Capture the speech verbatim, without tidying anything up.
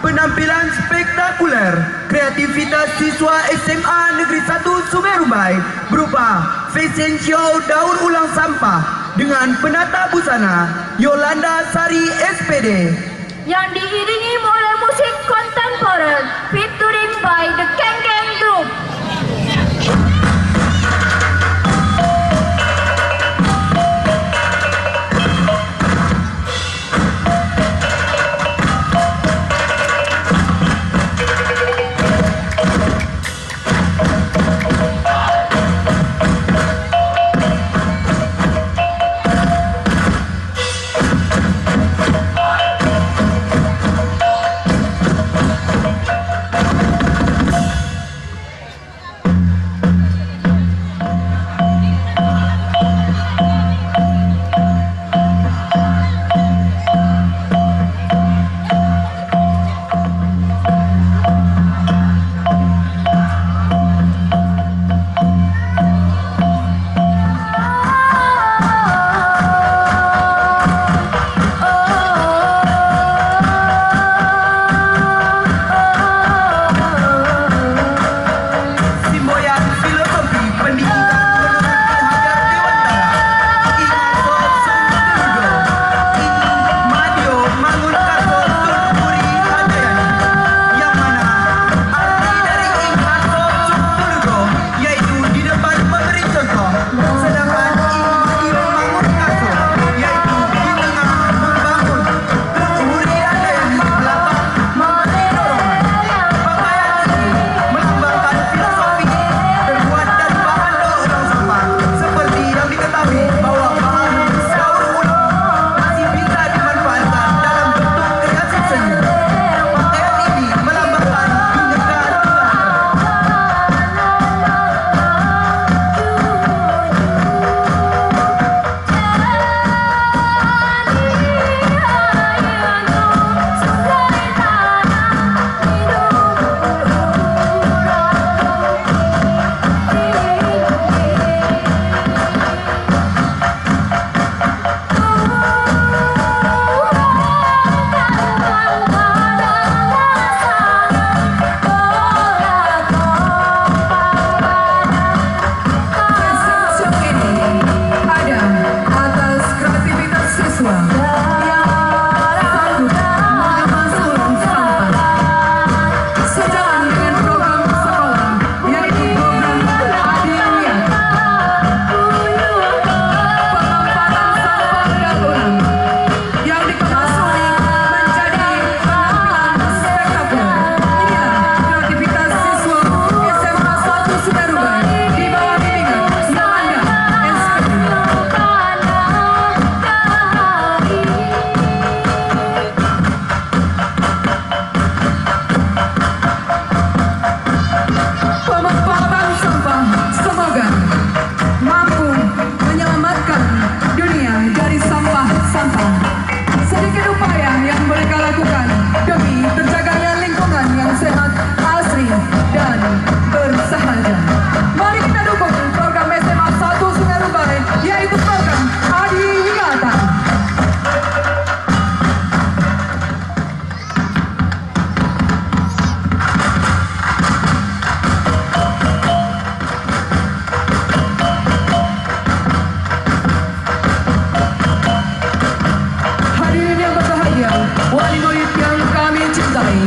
Penampilan spektakuler kreativitas siswa S M A Negeri Satu Sungai Rumbai berupa fashion show daur ulang sampah dengan penata busana Yolanda Sari, S P D. Yang diiringi oleh musik kontemporer featuring by The Keng Keng Group. Simboyan filosofi pendidikan menurut Ki Hajar Dewantara, Ing Arso Sungguh Durugo, Ing Madio Mangun Karso Tun Puri Handayani, yang mana arti dari Ing Arso Sungguh Durugo yaitu di depan memberi contoh, sedangkan Ing Madio Mangun Karso yaitu di tengah membangun. Pakaian ini melambangkan filosofi terbuat dari bahan daur ulang sampah, seperti yang diketahui bahwa bahan daur ulang masih bisa dimanfaatkan dalam bentuk kreasi seni. Pakaian ini melambangkan Bhinneka Tunggal Ika. Fashion show ini ada atas kreativitas siswa yang sanggup mengemas ulang sampah. Sejalan dengan program sekolah, yaitu program Adi Niat. Pemampatan sampah daur ulang yang dikemas unik menjadi penampilan spektakuler. Inilah kreativitas siswa S M A satu Sungai Rumbai di bawah bimbingan Yolanda, S P D. Pemanfaatan sampah semoga mampu menyelamatkan dunia dari sampah-sampah. Sedikit upaya yang mereka lakukan demi terjaganya lingkungan yang sehat, asri, dan bersahaja. Mari kita dukung program S M A satu Sungai Rumbai, yaitu program Adi Ingatan. Hadirin yang berbahagia, wali murid yang kami cintai,